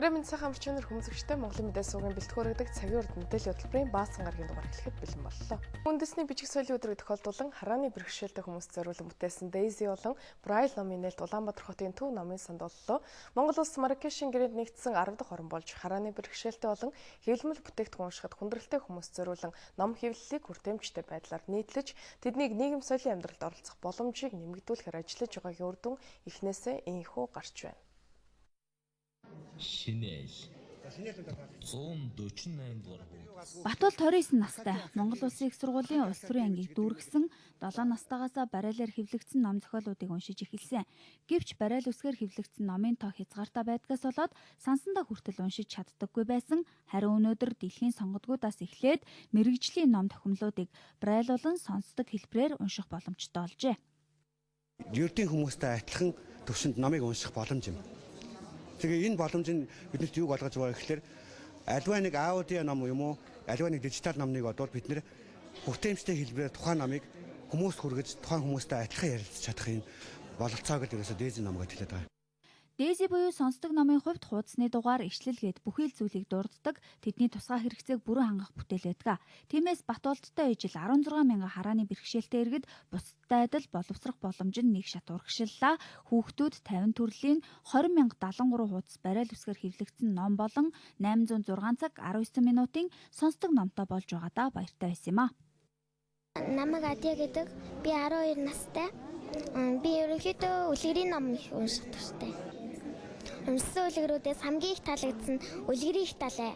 Орой минь сайхан амарч өнөр хүмүүзэгчтэй Монголын мэдээ суугийн бэлтгэх өргөдөг цагийн урд мэдээллийн хөтөлбөрийн баасан гарагийн дугаар эхлэхэд бэлэн боллоо. Үндэсний бичиг соёлын өдрийг тохиолдуулан харааны бэрхшээлтэй хүмүүст зориулан бүтээсэн Daisy болон Braille номын нээлт Улаанбаатар хотын төв номын санд боллоо. Монгол улс Маракешийн гэрээнд нэгдсэн 10 дахь орн болж харааны бэрхшээлтэй болон хэвлэмэл бүтээгдэхүүн уншихад хүндрэлтэй хүмүүст зориулан ном хэвлэлийг хүртээмжтэй байдлаар нийтлэж тэднийг нийгэм соёлын амьдралд оролцох боломжийг нэмэгдүүлэхээр ажиллаж байгаагийн үр дүн эхнээсээ инхүү гарч байна. Шинээл 148 дугаар хуудас. Батулд 29 настай Монгол Улсын их сургуулийн улс төрийн ангийг дүүргэсэн 7 настайгаас барайлаар хэвлэгдсэн ном зохиолуудыг уншиж эхэлсэн. Гэвч барайл үсгээр хэвлэгдсэн номын тоо хязгаартай байдгаас болоод сансандаа хүртэл уншиж чаддаггүй байсан. Харин өнөөдөр дэлхийн сонгодгуудаас эхлээд мэргэжлийн ном тохиомлуудыг брайл болон сонсдог хэлбэрээр унших боломжтой болжээ. Ердийн хүмүүстэй адилхан төвшөнд номыг унших боломж юм. Тэгээ энэ боломж нь биднэрт юуг олгож байгаа гэхээр альва нэг аудио ном юм уу, альва нэг дижитал номныг бодвол бид нэр хүртээмжтэй хэлбэрээр тухайн номыг хүмүүст хүргэж тухайн хүмүүстэй адилхан ярилцаж чадах юм бололцоог л ерөөсөө Daisy ном гэж хэлээд байгаа. Daisy буюу сонсдог номын хувьд хуудасны дугаар, ишлэл гээд бүхий л зүйлийг дурддаг, тэдний тусгай хэрэгцээг бүрэн хангах бүтээл байдаг. Тиймээс Батулдтай ижил 16 мянган харааны бэрхшээлтэй иргэд бусдад адил боловсрох боломж нь нэг шат урагшиллаа. Хүүхдүүд 50 төрлийн 20,073 хуудас барайл үсгээр хэвлэгдсэн ном болон 806 цаг 19 минутын сонсдог номтой болж байгаадаа баяртай байсан юм а. Намайг Адия гэдэг. Би 12 настай. Би ерөнхийдөө үлгэрийн ном их унших дуртай. Уншсан үлгэрүүдээс хамгийн их таалагдсан үлгэрийн их далай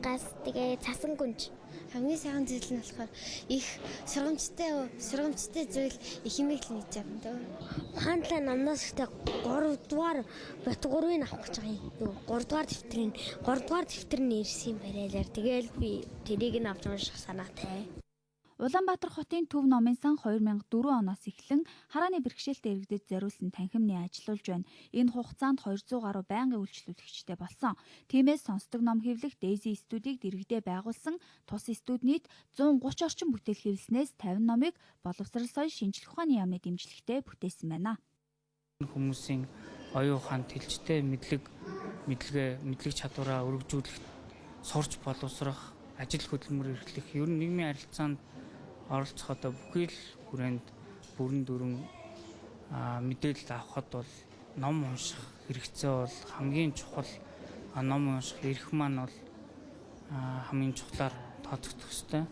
гас тэгээ цасан гүнж. Хамгийн сайхан зүйл нь болохоор их сургамжтай зүйл их юмэг л нэгж авна дөө. Ухаан талаа номноос ихтэй 3 дугаар бот 3-ыг авах гэж байгаа юм. 3 дугаар дэвтрийн 3 дугаар дэвтэр нь ирсэн юм барайлаар. Тэгээл би тэрийг нь авч унших санаатай. Улаанбаатар хотын төв номын сан 2004 оноос эхлэн харааны бэрхшээлтэй иргэдэд зориулсан танхимны ажиллуулж байна. Энэ хугацаанд 200 гаруй байнгын үйлчлүүлэгчтэй болсон. Тиймээс сонсдог ном хэвлэх Daisy студийг дэргэдээ байгуулсан тус студ нийт 130 орчим бүтээл хэвлэснээс 50 номыг боловсрал соёл шинжлэх ухааны яамны дэмжлэгтэй бүтээсэн байна. Хүмүүсийн оюун ухаанд хилчтэй мэдлэг мэдлэг чадвараа өргөжүүлэх, сурч боловсрох, ажил хөдөлмөр эрхлэх, ер нь нийгмийн харилцаанд оролцох одоо бүхий л хүрээнд бүрэн дүрэн мэдээлэл авахад бол ном унших хэрэгцээ бол хамгийн чухал. Ном унших эрх маань бол хамгийн чухлаар тооцогдох ёстой.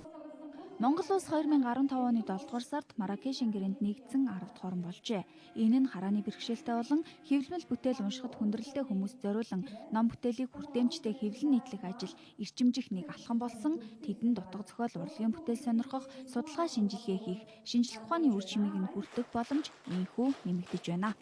Монгол улс 2015 оны 7 дугаар сард Маракешийн гэрээнд нэгдсэн 10 дахь орн болжээ. Энэ нь харааны бэрхшээлтэй болон хэвлэмэл бүтээл уншихад хүндрэлтэй хүмүүст зориулан ном бүтээлийг хүртээмжтэй хэвлэн нийтлэх ажил эрчимжих нэг алхам болсон. Тэдэнд утга зохиол, урлагийн бүтээл сонирхох, судалгаа шинжилгээ хийх, шинжлэх ухааны үр чимээг нь хүртэх боломж инхүү нэмэгдэж байна.